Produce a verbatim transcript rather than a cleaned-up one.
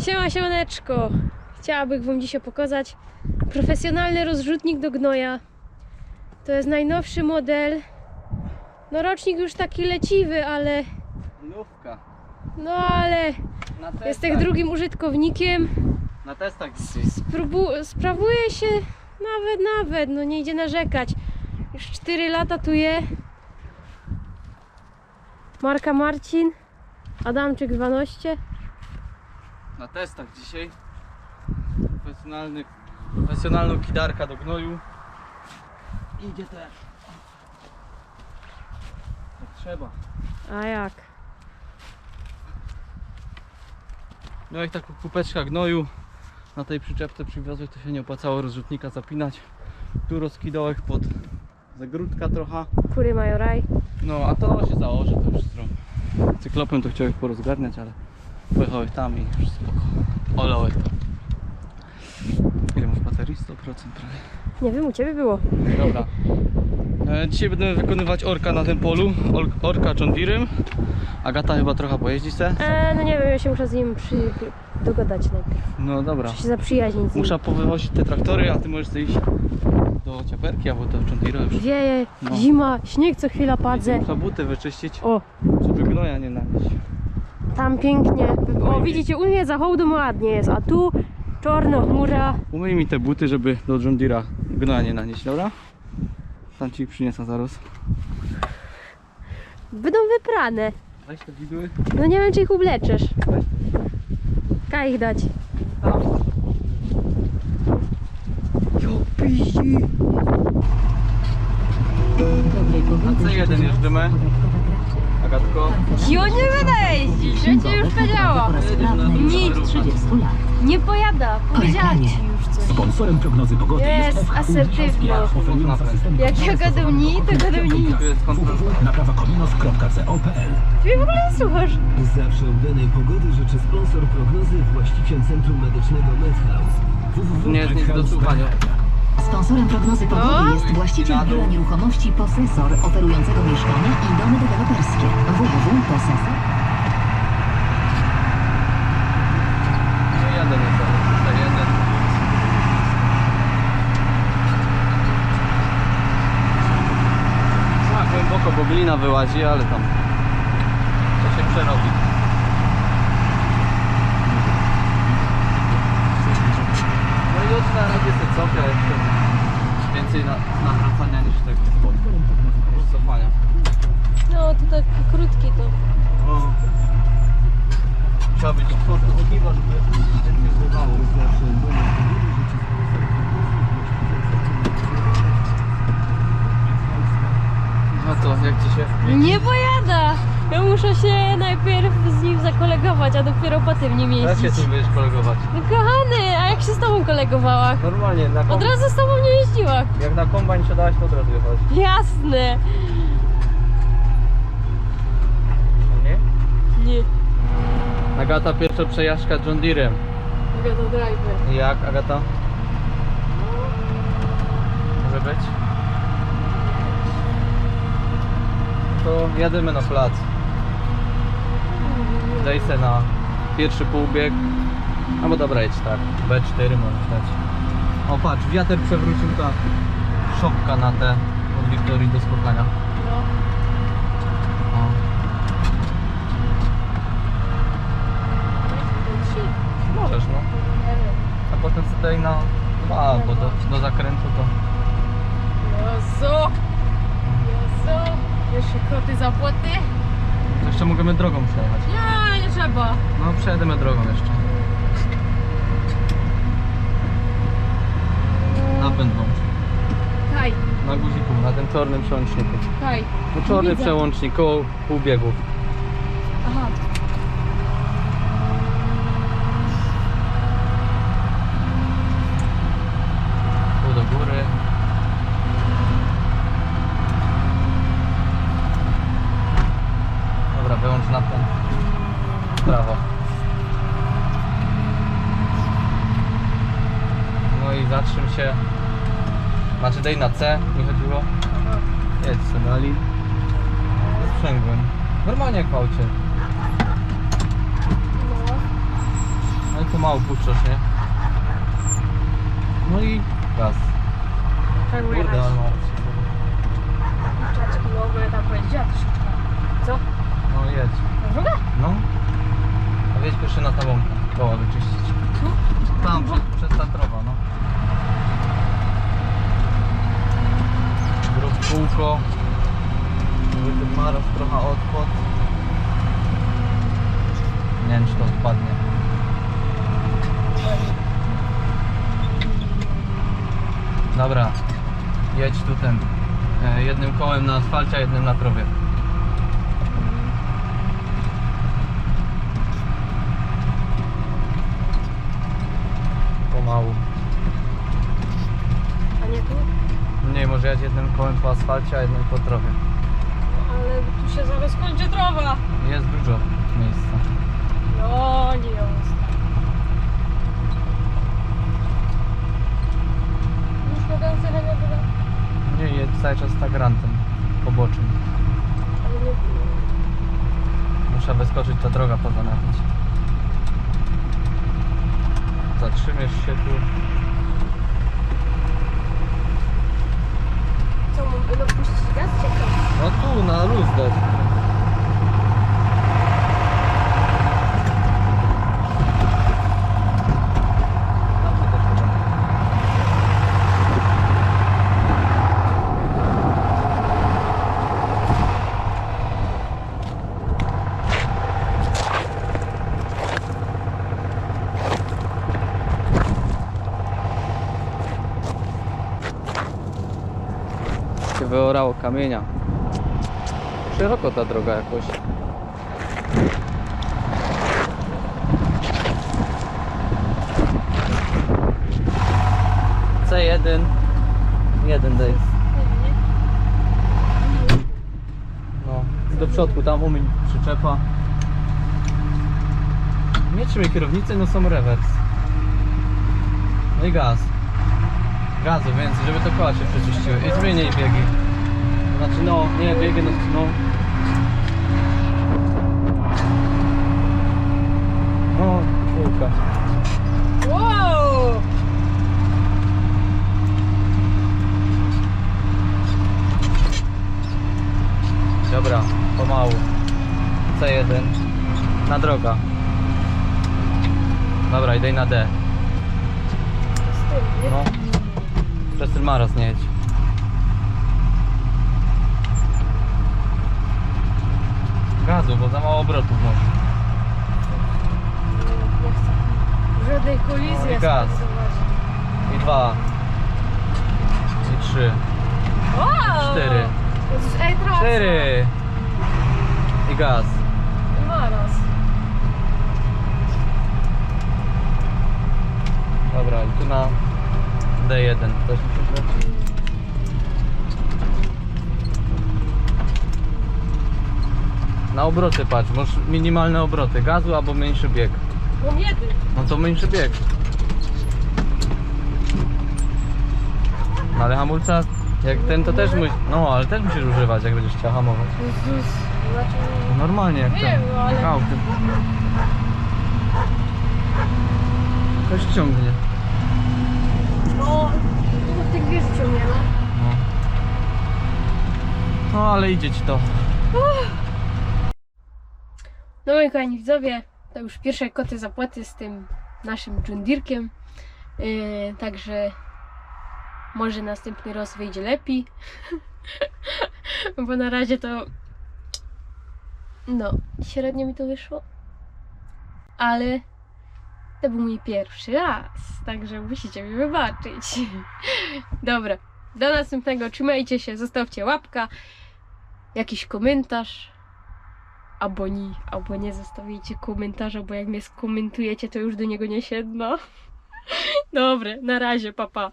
Siema, siemaneczko. Chciałabych wam dzisiaj pokazać profesjonalny rozrzutnik do gnoja. To jest najnowszy model. No, rocznik już taki leciwy, ale... Nówka. No, ale na testach. Jestem drugim użytkownikiem. Na testach dzisiaj. Spróbu- sprawuje się nawet, nawet, no nie idzie narzekać. Już cztery lata tu je. Marka Marcin. Adamczyk dwanaście. Na testach dzisiaj. Profesjonalny, profesjonalna kidarka do gnoju. Idzie to jak, jak trzeba. A jak? No, jak taką kupeczka gnoju na tej przyczepce przywiozłeś, to się nie opłacało rozrzutnika zapinać. Tu rozkidołek pod zagródka trochę. Kury mają raj. No, a to się założę, to już zrobię. Cyklopem to chciałeś porozgarniać, ale pojechałeś tam i już spoko. Olałeś to. Ile masz baterii? Sto procent prawie. Nie wiem, u ciebie było. Dobra. E, dzisiaj będziemy wykonywać orka na tym polu. Ork- orka John Deere'em. Agata chyba trochę pojeździ se. E, no nie wiem, ja się muszę z nim przy- dogadać najpierw. No dobra. Muszę się zaprzyjaźnić z nim. Muszę powywosić te traktory, a ty możesz sobie iść do ciaperki albo do John Deere'a już. Wieje, no. Zima, śnieg co chwila padze. Muszę buty wyczyścić, o, żeby gnoja nie nanieść. Tam pięknie. O, widzicie, u mnie za hołdym ładnie jest, a tu czarna chmura. Umyj mi te buty, żeby do John Deere'a gnoja nie nanieść, dobra? Tam ci przyniosę zaraz. Będą wyprane. Weź te widły. No nie wiem, czy ich ubleczysz. Weź te widły. Kaj ich dać. Tam. Jo, piździ. A co jeden jeżdżymy? Agatko? Jo, nie będę jeździć, ja ci już powiedziałam. Nic. Nie pojada, powiedziałam ci już coś. Sponsorem prognozy pogody jest, jest F H U asertywno. Górnictwo, oferująca system... Jak ja gadam ni, to gadam ni. Tu jest kontrol. Www.naprawakominos.co.pl. Ty mnie w ogóle nie słuchasz. Zawsze udanej pogody życzy sponsor prognozy, właściciel Centrum Medycznego MedHouse. Nie jest nic do słuchania. Sponsorem prognozy pogody, no, jest właściciel biura nieruchomości Posesor, oferującego mieszkania i domy deweloperskie. W W W Posesor. No, jeden jest, ale tutaj jeden. A, głęboko, bo glina wyłazi, ale tam to się przerobi. No i od na razie se cofia jeszcze. Więcej na, nawracania niż tego. Niż cofania. No, to tak krótkie to. O. Trzeba być spostrzegawczo, żeby więcej zrywało. No to, jak ci się... Nie pojada! Ja muszę się najpierw z nim zakolegować, a dopiero potem nim jeździć. Jak się z nim będziesz kolegować? No kochany, a jak się z tobą kolegowała? Normalnie, na... Od razu z tobą nie jeździła. Jak na kombajn siadałaś, to od razu jechałaś. Jasne. A nie? Nie. Agata, pierwsza przejażdżka John Deere'em. Agata Driver. Jak, Agata? Może być? To jadymy na plac. Daj se na pierwszy półbieg. No bo dobra, jedź tak. B cztery możesz dać. O, patrz, wiater przewrócił ta szopka na te od Wiktorii do skakania. No. O. Możesz, no. Nie wiem. A potem sobie daj na dwa, bo do, do zakrętu to... Jezu! Jezu! Jeszcze koty za płoty? To jeszcze możemy drogą przejechać. Nie, nie trzeba. No, przejedziemy drogą jeszcze. Napęd włącz. Kaj. Na guziku, na tym czarnym przełączniku. Kaj. No, czarny przełącznik, koło półbiegów. Aha. Tu do góry. Dobra, wyłącz napęd. Prawo. No i zatrzym się. Znaczy, daj na C, mi chodziło. Aha. Jedź sobie dalej. Ze sprzęgłem. Normalnie jak w aucie. No. Ale to Mało puszczasz, nie? No i gaz. Tak. Kurde, ale mało. Kurczaczki, no, bo ja tam powiedziała troszeczkę. Co? No jedź. Na drogę? No. A wiedź piyrszy na ta łōmka. Koła wyczyścić. Tu? Tam, przez, przez ta krowa, no. Zrōb kōłko. Żeby tyn maroz trocha ôdpadł. Niy wiym, czy to wpadnie. Dobra. Jedź tu tyn. E, jednym kołym na asfalcie, a jednym na krowie. Pomału. A niy tu? Niy, może jechać jednym kołym po asfalcie, a jednym po krowie. No, ale tu sie zarŏz kōńczy droga. Jest dużo miejsca. No, niy jest. Już mogę zjechać na drogę? Niy, jedź cały czas tak rantem, pobocznym. Ale niy... Muszę wyskoczyć, ta droga pozamiatać. Zatrzymiesz się tu. Co, mam, no, puścić gaz, czy co? No tu, na luz dać. Się wyorało kamienia. Szeroko ta droga jakoś. C jeden. Jeden daj. No. I do przodku, tam umyj przyczepa. Niy trzymaj kierownicy, no sōm rewers. No i gaz. Gazu wiyncyj, żeby te koła sie przeczyściły. I zmiynij biegi. Znaczy no, niy biegi, no, no. No, kurka. Wow! Dobra, pomału. C jeden. Na droga. Dobra, idź na D. Z tym, niy? No. Przez tyn maroz niy jedź. Gazu, bo za mało ôbrotōw masz. Niy, niy chcę. Żodnyj kolizji. No i gaz. I dwa. I trzy. Wow! Sztyry. Jezus, ej, trasa. Sztyry. I gaz. I maroz. Dobra, i tu na D jeden. Coś mi się kręci. Na ôbroty patrz, masz minimalne ôbroty gazu abo miyńszy bieg. Mōm jedyn. No to miyńszy bieg. No ale hamulca, jak tyn, to tyż mu-, no, ale tyż musisz używać, jak bydziesz chciała hamować. Jezus, znaczy... No normalnie, jak tyn. Wiym, no ale... Aut. Coś ciōngnie. No, tu tyn wiyż ciōngnie, no. No. No, ale idzie ci to. Uff. No, moi kochani widzowie, to już piyrwsze koty za płoty z tym naszym John Deere'kiem. Yy, także może nastympny roz wyjdzie lepij. Bo na razie to, no, średnio mi to wyszło. Ale to bōł mōj piyrwszy raz, także musicie mi wybaczyć. Dobra, do nastympnego, trzimejcie sie, zostawcie łapka, jakiś kōmyntarz, abo niy, abo niy zostawiycie kōmyntarza, bo jak mie skōmyntujecie, to już do niego niy siednã. Dobra, na razie, pa, pa.